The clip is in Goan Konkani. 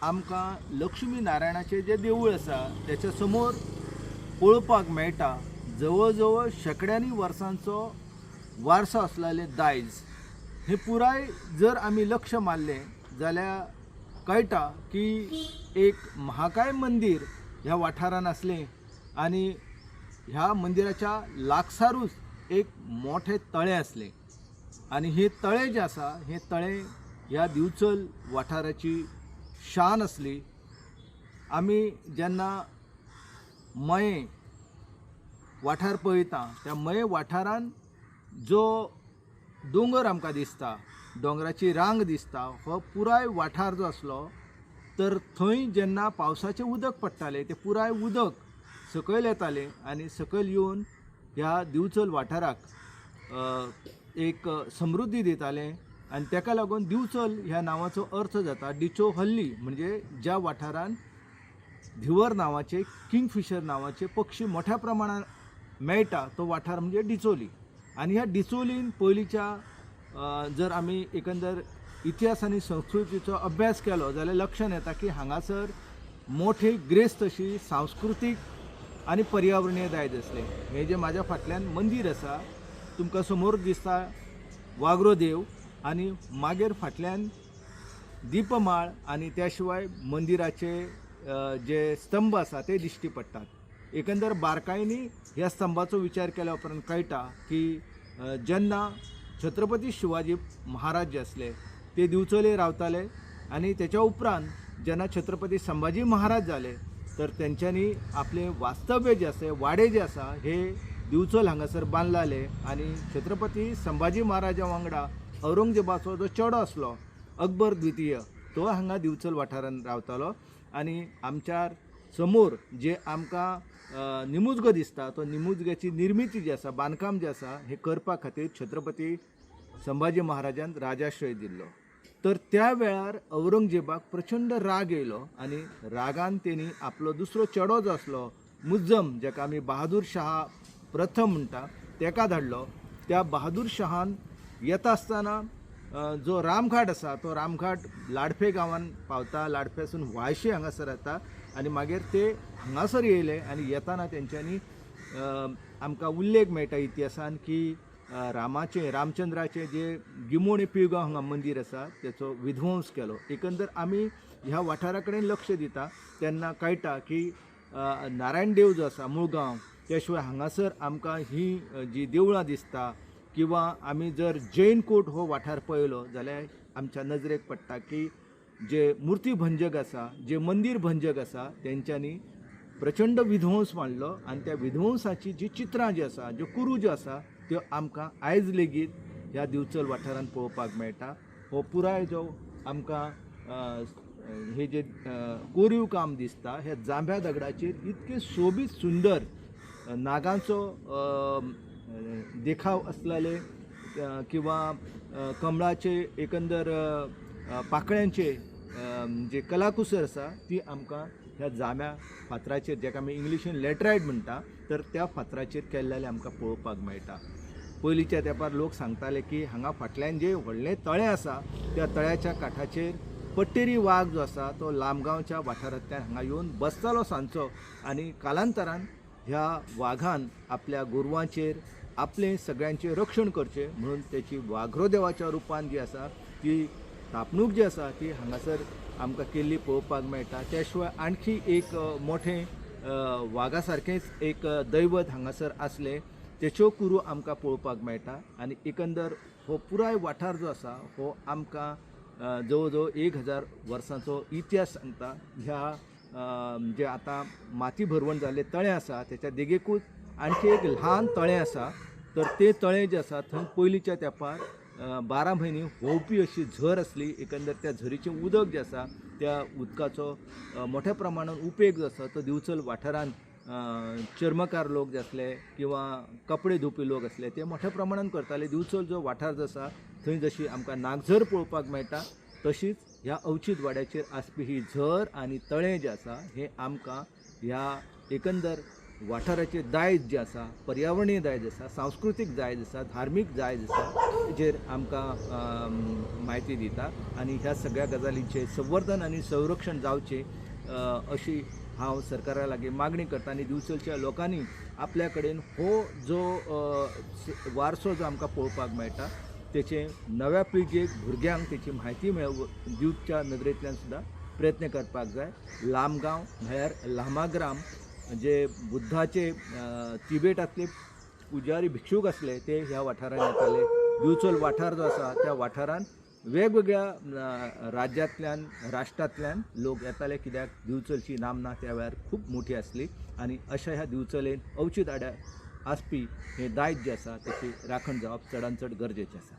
आमकां लक्ष्मी नारायणाचें जें देवूळ आसा तेच्या समोर पळोवपाक मेळटा जवळ जवळ शेंकड्यांनी वर्सांचो वारसो आसलेलें दायज. हें पुराय जर आमी लक्ष मारलें जाल्यार कळटा की एक महाकाय मंदीर ह्या वाठारान आसलें आनी ह्या मंदिराच्या लागसारूच एक मोठें तळें आसलें आनी हें तळें जें आसा हें तळें ह्या दिवचल वाठाराची शान आसली. आमी जेन्ना मयें वाठार पळयता त्या मयें वाठारान जो दोंगर आमकां दिसता, दोंगराची रांग दिसता, हो पुराय वाठार जो आसलो तर थंय जेन्ना पावसाचें उदक पडटालें तें पुराय उदक सकयल येतालें आनी सकयल येवन ह्या दिवचल वाठाराक एक समृद्धी दितालें आनी तेका लागून दिवचल ह्या नांवाचो अर्थ जाता डिचो हल्ली, म्हणजे ज्या वाठारान धिवर नांवाचे किंगफिशर नांवाचे पक्षी मोठ्या प्रमाणान मेळटा तो वाठार म्हणजे डिचोली. आनी ह्या डिचोलीन पयलींच्या जर आमी एकंदर इतिहास आनी संस्कृतीचो अभ्यास केलो जाल्यार लक्षांत येता की हांगासर मोठी ग्रेस्त अशी सांस्कृतीक आनी पर्यावरणीय दायज आसलें. हें जें म्हाज्या फाटल्यान मंदीर आसा तुमकां समोर दिसता वागरो देव आनी मागीर फाटल्यान दीपमाळ आनी त्या शिवाय मंदिराचे जे स्तंभ आसा ते दिश्टी पडटात. एकंदर बारकायेनी ह्या स्तंभाचो विचार केल्या उपरांत कळटा की जेन्ना छत्रपती शिवाजी महाराज जे आसले ते दिवचले रावताले आनी तेच्या उपरांत जेन्ना छत्रपती संभाजी महाराज जाले तर तेंच्यांनी आपलें वास्तव्य जें आसा वाडे जे आसा हे दिवचल हांगासर बांदलाले आनी छत्रपती संभाजी महाराजा वांगडा औरंगजेबाचो जो चेडो आसलो अकबर द्वितीय तो हांगा दिवचल वाठारांत रावतालो आनी आमच्या समोर जे आमकां निमुजगो दिसता तो निमुजग्याची निर्मिती जी आसा बांदकाम जें आसा हें करपा खातीर छत्रपती संभाजी महाराजान राजाश्रय दिल्लो. तर त्या वेळार औरंगजेबाक प्रचंड राग येयलो आनी रागान तेणी आपलो दुसरो चेडो जो आसलो मुज्जम जाका आमी बहादूर शाह प्रथम म्हणटा तेका धाडलो. त्या बहादूर शहान येता आसतना जो रामघाट आसा तो रामघाट लाडफे गांवान पावता, लाडफेसून व्हाळशी हांगासर येता आनी मागीर ते हांगासर येयले आनी येताना तेंच्यांनी आमकां उल्लेख मेळटा इतिहासान की रामाचें रामचंद्राचें जें गिमोणे पिळगांव हांगा मंदीर आसा तेचो विध्वंस केलो. एकंदर आमी ह्या वाठारा कडेन लक्ष दिता तेन्ना कळटा की नारायण देव जो आसा मुळगांव त्या शिवाय हांगासर आमकां ही जी देवळां दिसता किंवा आमी जर जैन कोट हो वाठार पळयलो जाल्यार आमच्या नजरेक पडटा की जे मुर्ती भंजक आसा जे मंदीर भंजक आसा तेंच्यांनी प्रचंड विध्वंस मांडलो आनी त्या विध्वंसाची जी चित्रां जी आसा ज्यो कुरू ज्यो आसा त्यो आमकां आयज लेगीत ह्या दिवचल वाठारांत पळोवपाक मेळटा. हो पुराय जो आमकां हे जे कोरीव काम दिसता ह्या जांभ्या दगडाचेर इतके सोबीत सुंदर नागांचो देखाव आसलेले किंवा कमळाचे एकंदर पाकळ्यांचे जे कलाकुसर आसा ती आमकां ह्या जांभ्या फातराचेर जाका आमी इंग्लिशीन लॅटरायट म्हणटा तर त्या फातराचेर केल्लेलें आमकां पळोवपाक मेळटा. पयलींच्या तेंपार लोक सांगताले की हांगा फाटल्यान जें व्हडलें तळें आसा त्या तळ्याच्या काठाचेर पट्टेरी वाग जो आसा तो लामगांवच्या वाठारांतल्यान हांगा येवन बसतालो सांजचो आनी कालांतरान ह्या वाघान आपल्या गोरवांचेर आपलें सगळ्यांचें रक्षण करचें म्हणून तेची वाघरो देवाच्या रुपान जी आसा ती थापणूक जी आसा ती हांगासर आमकां केल्ली पळोवपाक मेळटा. त्या शिवाय आणखी एक मोठें वागा सारकेंच एक दैवत हांगासर आसलें तेच्यो कुरू आमकां पळोवपाक मेळटा आनी एकंदर हो पुराय वाठार जो आसा हो आमकां जवळ जवळ 1000 वर्सांचो इतिहास सांगता. ह्या जे आतां माती भरवण जाल्लें तळें आसा तेच्या देगेकूच आणखी एक ल्हान तळें आसा तर तें तळें जें आसा थंय पयलींच्या तेंपार 12 म्हयने व्होंवपी अशी झर आसली. एकंदर त्या झरीचें उदक जें आसा त्या उदकाचो मोठ्या प्रमाणान उपेग जो आसा तो दिवचल वाठारांत चर्मकार लोक जे आसले किंवा कपडे धुवपी लोक आसले ते मोठ्या प्रमाणान करताले. दिवचल जो वाठार जो आसा थंय जशी आमकां नागझर पळोवपाक मेळटा तशीच ह्या अवचीत वाड्याचेर आसपी ही झर आनी तळें जें आसा हें आमकां ह्या एकंदर वाठाराचें दायज जें आसा, पर्यावरणीय दायज आसा, सांस्कृतीक दायज आसा, धार्मीक दायज आसा, तेजेर आमकां म्हायती दिता आनी ह्या सगळ्या गजालींचें संवर्धन आनी संरक्षण जावचें अशी हांव सरकारा लागीं मागणी करता. आनी दिवचलच्या लोकांनी आपल्या कडेन हो जो वारसो जो आमकां पळोवपाक मेळटा तेचें नव्या पिळगेक, भुरग्यांक तेची म्हायती दिवच्या नदरेंतल्यान सुद्दां प्रयत्न करपाक जाय. लामगांव म्हळ्यार लामाग्राम, जे बुद्धाचे तिबेटांतले पुजारी भिक्षूक आसले ते ह्या वाठारांत येताले. दिवचल वाठार जो आसा त्या वाठारांत वेगवेगळ्या राज्यांतल्यान, राष्ट्रांतल्यान लोक येताले, कित्याक दिवचलची नामना त्या वेळार खूब मोठी आसली. आनी अशा ह्या दिवचलेन अवचीत आड्या आसपी हें दायज जें आसा तेची राखण जावप चडान चड गरजेचें आसा.